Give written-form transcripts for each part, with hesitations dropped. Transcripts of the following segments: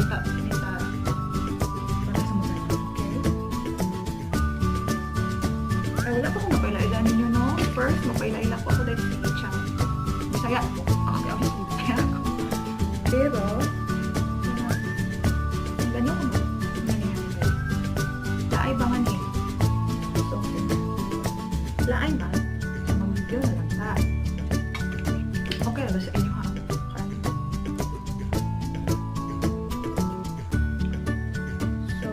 Basta ini sa para sa mga, okay? Ay, wala pa akong mapaila-ila ninyo, no? First, mapaila-ila ko ako dahil sa Icha. Bisaya ko. Okay, obviously, Bisaya ako. Pero, ang ganyan ko ba? Laay ba nga ni? So, okay. Laay ba? So, mamigil na lang ta. Okay, ba sa inyo ha? So,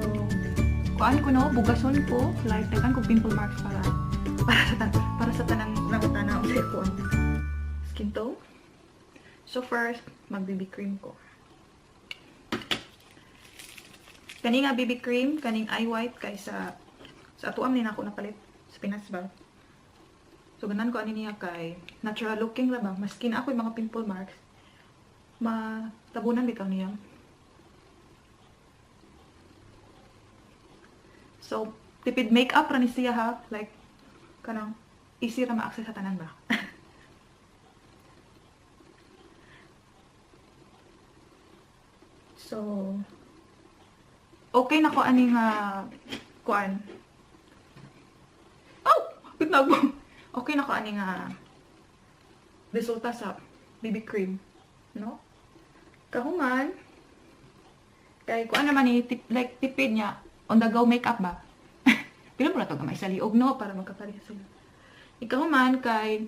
kuan ko no, bugason ko, like daghan ko pimple marks para sa tanang nangutana unsay kuan skin tone. So first, mag BB cream ko. Kani nga BB cream, kaning eye white kay sa atuam ni nako napalit sa Pinas ba. So ganan ko ani niya kay natural looking ra ba, maski na ako'y mga pimple marks, matabunan bitaw niya. So, tipid makeup ra ni siya ha, like kanang easy ra ma-access sa tanan ba. So, okay na ko ani nga kuan. Oh, bitnag mo. Okay na ko ani nga resulta sa BB cream, no? Kahuman kay kuan naman ni like tipid niya on the go makeup ba. Pila mo na to gamay sa liog, no, para magkapareha sila. Ikahuman kay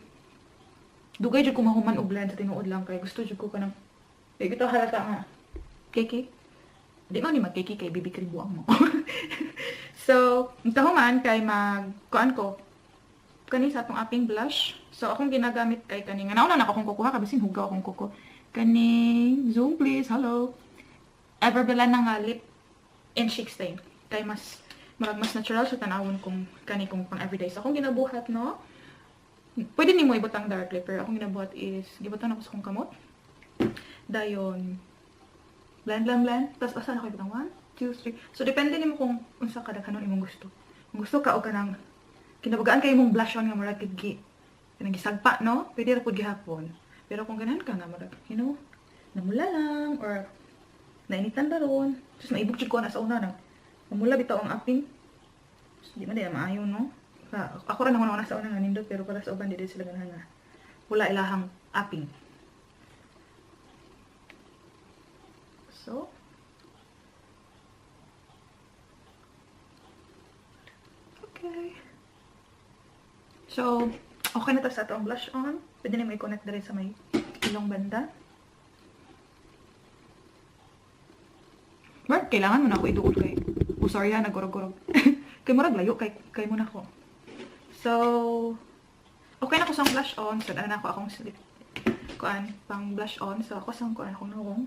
dugay jud ko mahuman og blend sa tinuod lang kay gusto jud ko kanang di gito halata nga keki. Di man ni magkeki kay BB cream buang mo. So, kahuman kay mag kuan ko kani sa atong aping blush. So akong ginagamit kay kani nga nauna na akong kukuha kabisin hugaw akong kuko. Kaning zoom please. Hello. Everbella na nga lip and cheek stain. Kay mas murag mas natural sa tanawon kung kani kung pang everyday. So akong ginabuhat, no, pwede nimo ibutang directly, pero akong ginabuhat is gibutang ako sa akong kamot. Dayon blend blend blend, tapos asa na ko ibutang 1 2 3. So depende nimo kung unsa kadaghanon imong gusto. Kung gusto ka og kanang kinabagaan kay imong blush on nga murag kig kanang gisagpa, no, pwede ra pud gihapon. Pero kung ganahan ka nga murag, you know, namula lang or nainitan daron, tapos maibog jud ko na sa una nang mamula bitaw ang aping. Di man diay maayo, no? Ako ra nang sa una nga nindot, pero para sa uban di sila ganahan nga wala ilahang aping. So, okay. So, okay na ta sa atong blush on. Pwede na mo i-connect diri sa may ilong banda. Mark, kailangan mo na ako iduol kay. Oh, sorry ha, nagurog-gurog. Kay murag layo kay mo na ako. So, okay na ko sa blush on. So, na ako akong slip. Kuan, pang blush on. So, ako sa kuan akong nawong.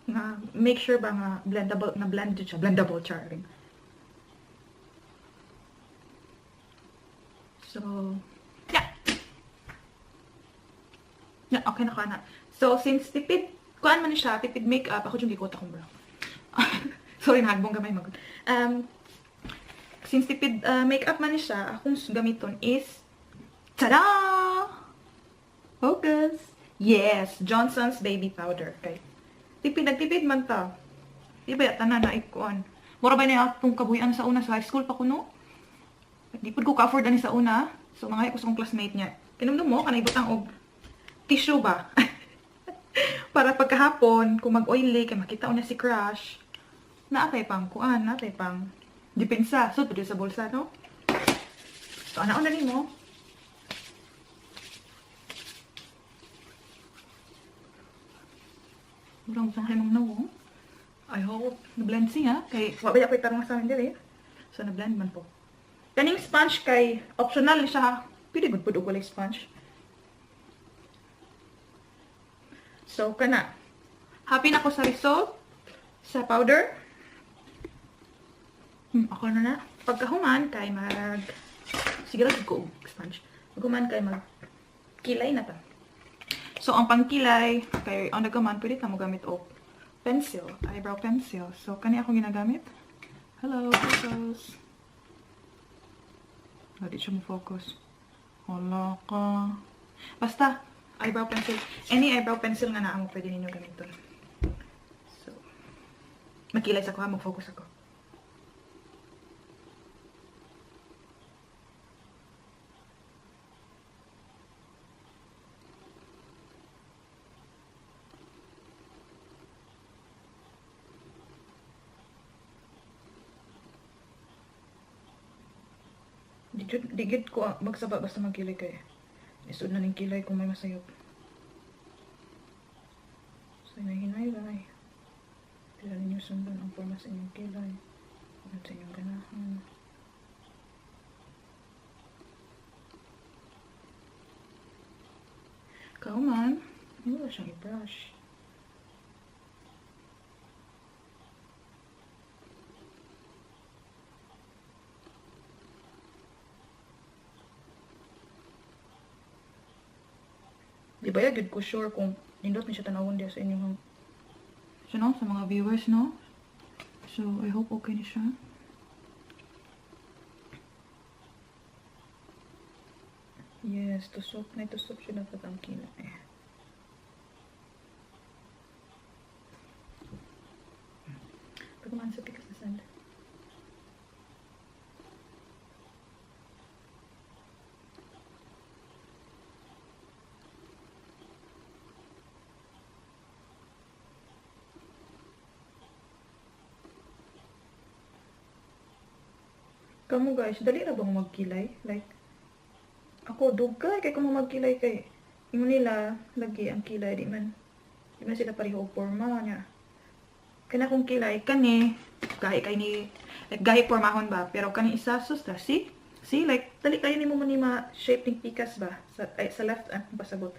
Nga, make sure ba nga blendable, na blend siya. Blendable, charing. So, yeah. Yeah, okay na ko na. So, since tipid, kuan man siya, tipid makeup, ako yung gikot akong brow. Sorry, nahagbong gamay magod. Since tipid makeup man siya, akong gamiton is, tada! Focus! Yes! Johnson's Baby Powder. Okay. Tipid, nagtipid man ta. Di ba, tanan na ikuan. Mura ba na akong kabuhian sa una sa high school pa ko, no? Di pud ko ka-afford ani sa una. So, mga ko sa akong classmate niya. Kinumdum mo, kanay butang og tissue ba? Para pagkahapon, kung mag-oily, kay makita na si crush, naatay pang kuan, naatay pang depensa. So, pwede sa bulsa, no? So, ana na nimo. Murang sa imong nawong. I hope na-blend siya. Kay, wa ba ako'y tarong sa amin diri. So, na-blend man po. Kaning sponge kay optional siya ha. Pwede gud pud og walay sponge. So, kana. Happy na ko sa result. Sa powder. Ako na na. Pagkahuman kay mag... Sige lang ko sponge. Pagkahuman kay mag kilay na ta. So, ang pangkilay, kay on the go man, pwede ta mo gamit og pencil, eyebrow pencil. So, kani akong ginagamit. Hello, focus. Wala, di siya mo focus. Wala ka. Basta, eyebrow pencil. Any eyebrow pencil nga naa mo, pwede ninyo gamiton. Makilay sa ko ha, mag-focus ako. Digit ko magsaba basta magkilay kay. Isod na ning kilay kung may masayop. So hinay-hinay lang. Tira ninyo sundan ang forma sa inyong kilay. Ano sa inyong ganahan. Kauman, wala siyang i-brush. Di ba ya, good ko sure kung nindot ni siya tanawon diya sa inyong, so, no, sa mga viewers, no? So, I hope okay ni siya. Yes, tusok na tusok siya dapat ang kilay. Pagkumaan sa pikas na sand. Kamu guys, dali ra bang magkilay? Like, ako dugay kay kung magkilay kay ingon nila lagi ang kilay di man sila pareho og porma niya. Kana akong kilay kani gahi kay ni like gahi pormahon ba, pero kani isa sus ta, see? See, like dali kayo nimo man ni ma shape ning pikas ba sa ay, sa left ang pasabot.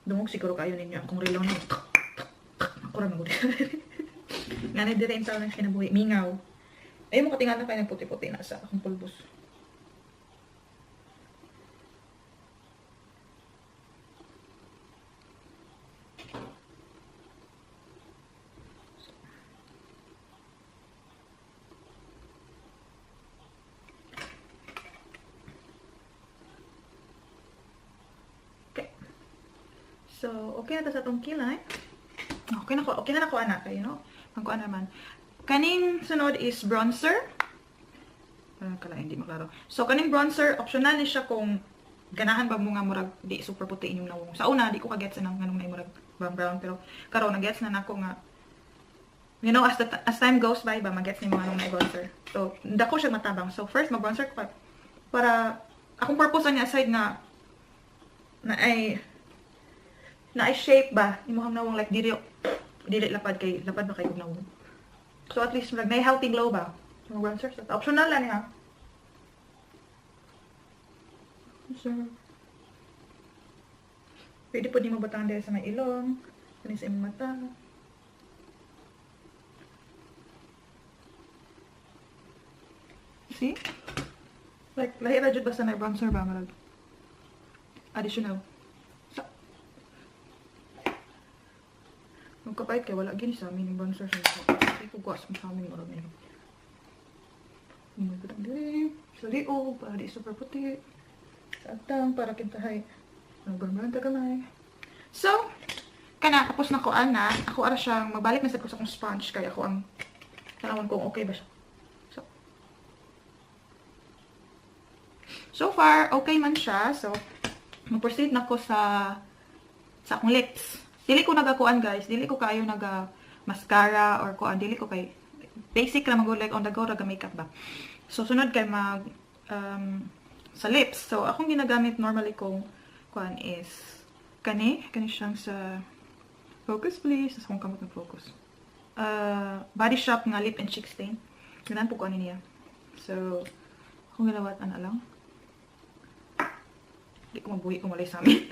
Dungog siguro kayo ninyo akong relo ni. Ako ra magud. Ngani dire intaw nang kinabuhi mingaw. Ay mo katingala kay nagputi-puti na sa akong pulbos. Okay. So, okay na ta sa atong kilay. Okay na ko anak kayo, no? Pangkuan naman. Kaning sunod is bronzer. Parang kala hindi maklaro. So kaning bronzer optional ni siya kung ganahan ba mo nga murag di super puti inyong nawong. Sa una di ko ka-gets nang nganong na murag brown brown, pero karon na-gets na nako nga, you know, as time goes by ba magets nimo nganong na bronzer. So dako siya matabang. So first mag-bronzer ko para akong purpose ani aside nga na ay shape ba imong nawong, like dili lapad kay lapad ba kay og nawong. So at least mag may healthy glow ba? Yung bronzer. So, optional lang niya. So, pwede po di mo batang dahil sa may ilong, pwede sa imong mata. See? Like, lahi ra jud basta na bronzer ba marag. Additional. So, magkapait kay wala gini sa amin yung bronzer sa mukha. Ko sa amin murag nila. Umay diri sa liog para di super puti. Sa atang para kintahay. Nagbarbaran ta gamay. So, kana tapos na ko ana, ako ara siyang magbalik na sad ko sa akong sponge kay ako ang tanawon kung okay ba siya. So far okay man siya. So, mag-proceed na ko sa akong lips. Dili ko nagakuan guys, dili ko kaayo naga mascara or kuan, dili ko kay basic lang mag like on the go raga makeup ba. So sunod kay mag sa lips. So akong ginagamit normally kong kuan is kani siyang sa focus please, sa akong kamot ng focus. Body Shop nga lip and cheek stain. Ganan po ko ani niya. So akong gilawat ana lang. Di ko mabuhi kung walay sa amin.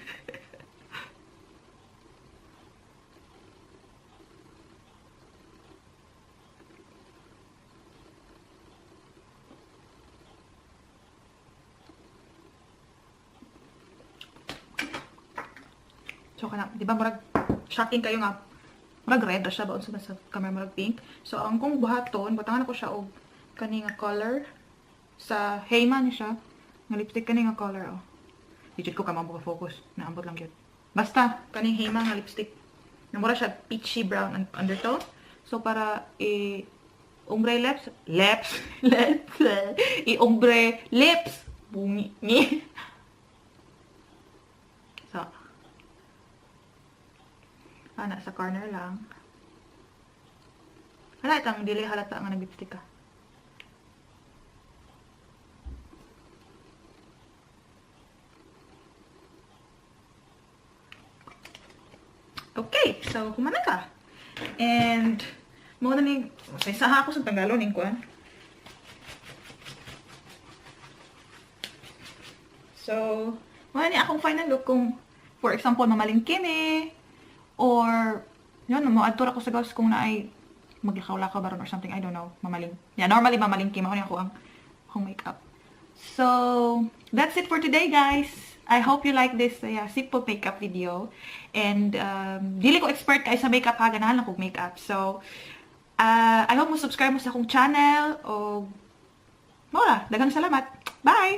So, kana, di ba, murag, shocking kayo nga, murag red siya, baon sa camera, murag pink. So, ang kong buhaton, butangan ako siya og kani nga color, sa Heyman ni siya, nga lipstick kani nga color, oh. Di jud ko ka focus, naambot lang gyud. Basta, kaning Heyman nga lipstick. Namura siya peachy brown undertone. So, para i ombre lips, lips, lips, i ombre lips, bungi ni. So, ana, sa corner lang. Hala, itang dili halata nga nag-lipstick ka. Okay, so humana ka. And mao na ni sa ako sa tanggalon ning kuan. So, mao na ni akong final look kung, for example, mamalingki ni or yun, mo adto ra ko sa gawas kung naay maglakaw-lakaw baron or something, I don't know, mamaling. Yeah, normally mamalingki mao ni ako ang akong makeup. So, that's it for today, guys. I hope you like this, yeah, simple makeup video. And dili ko expert kay sa makeup ha, ganahan lang kog makeup. So, I hope mo subscribe mo sa akong channel o mao ra, daghang salamat. Bye!